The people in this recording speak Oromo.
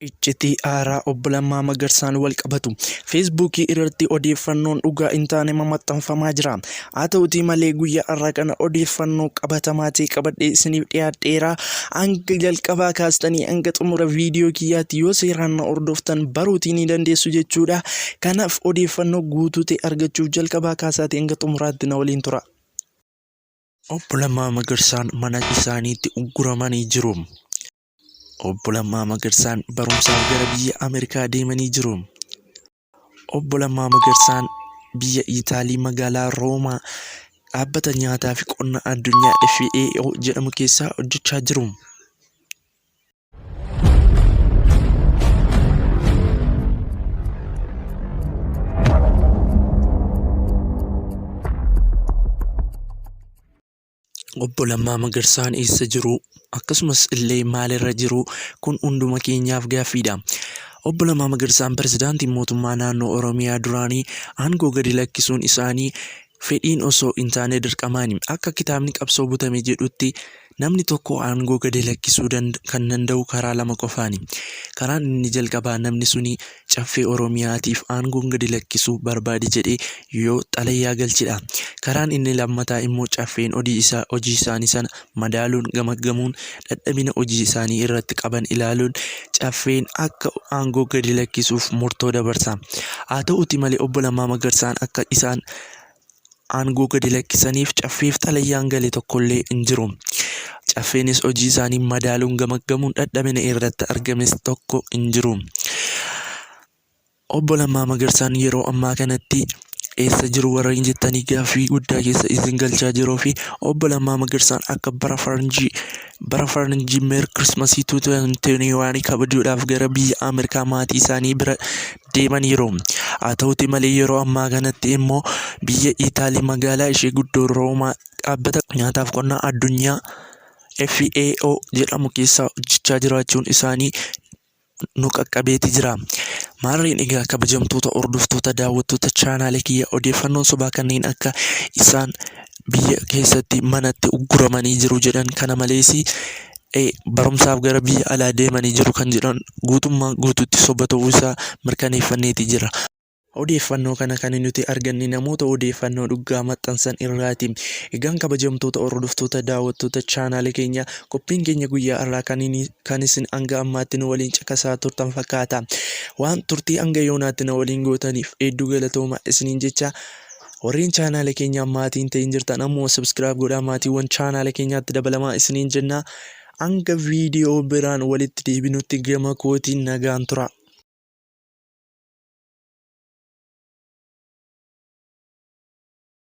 Iccitii haaraa Obbo Lammaa Magarsaan walqabatu Feesbuukii irratti odeeffannoon dhugaa hin taane mamaxxanfamaa jira. Haa ta'utii malee guyyaa har'aa kana odeeffannoo qabatamaa ta'e qabadhee isiniif dhiyaadheera. Hanga jalqabaa kaastanii hanga xumura viidiyoo kiyyaatti yoo seeraan na hordoftan baruutii ni dandeessu jechuudha. Kanaaf odeeffannoo guutuu ta'e argachuuf jalqabaa kaasaatii hanga xumuraatti na waliin tura. Obbo Lammaa Magarsaan mana isaaniitti ugguramanii jiru. Obbo Lammaa Magarsaan barumsaaf gara biyya Ameerikaa deemanii jiru. Obbo Lammaa Magarsaan biyya Itaalii magaalaa Roomaa dhaabbata nyaataa fi qonna addunyaa FAO jedhamu keessaa hojjechaa jiru. Obbo Lammaa Magarsaan eessa jiru? Akkasumas illee maalirra jiru? Kun hunduma keenyaaf gaaffiidha. Obbo Lammaa Magarsaan pirezidaantiin mootummaa naannoo Oromiyaa duraanii aangoo gadi lakkisuun isaanii fedhiin osoo hin taane dirqamaani. Akka kitaabni Qabsoo Butame jedhutti namni tokko aangoo gadi lakkisuu kan danda'u karaa lama qofaani. Karaan inni jalqabaa namni suni Caffee Oromiyaatiif aangoon gadi lakkisuu barbaade jedhee yoo xalayaa galchedha. Karaan inni lammataa immoo Caffeen hojii isaanii sana madaaluun, gamaggamuun, dhadhabina hojii isaanii irratti qaban ilaaluun Caffeen akka aangoo gadi lakkisuuf murtoo dabarsa. Haa ta'uutii malee Obbo Lammaa Magarsaan akka isaan aangoo gadi lakkisaniif Caffeef xalayaan gale tokkollee hin jiru. Caffeenis hojii isaanii madaaluun gamaggamuun dhadhabina irratti argames tokko hin jiru. Obbo Lammaa Magarsaan yeroo ammaa kanatti eessa jiru warreen jettanii gaaffii guddaa keessa isin galchaa jiruu fi Obbo Lammaa Magarsaan akka bara faranjii bara faranjii meer kirismasii 2021 kabajuudhaaf gara biyya Ameerikaa maatii isaanii bira deemaniiru. Haa ta'uti malee yeroo ammaa kanatti immoo biyya Itaalii magaalaa ishee guddoo Roomaa dhaabbata nyaataaf qonnaa addunyaa FAO jedhamu keessa hojjechaa jiraachuun isaanii nu qaqqabeeti jira. Maarreen egaa kabajamtoota hordoftoota daawwattoota chaanaala kiyya odeeffannoon sobaa kanneen akka isaan biyya keessatti manatti ugguramanii jiru jedhan kana malees barumsaaf gara biyya alaa deemanii jiru kan jedhan guutummaa guutuutti soba ta'uu isaa mirkaneeffanneeti jira. Odeeffannoo kana kan nuti arganne namoota odeeffannoo dhugaa maxxansan irraati. Egaan kabajamtoota hordoftoota daawwattoota chaanaala keenya qophiin keenya guyyaa irraa kan kan isin hanga ammaatti nu waliin caqasaa turtan fakkaata. Waan turtii hanga yoonaatti na waliin gootaniif hedduu galatooma isiniin jecha warreen chaanaala keenyaa maatii hin ta'in jirtan ammoo subscribe godhaa maatiiwwan chaanaala keenyaatti dabalamaa isiniin jenna. Hanga viidiyoo biraan walitti deebinutti gama kootiin nagaan tura.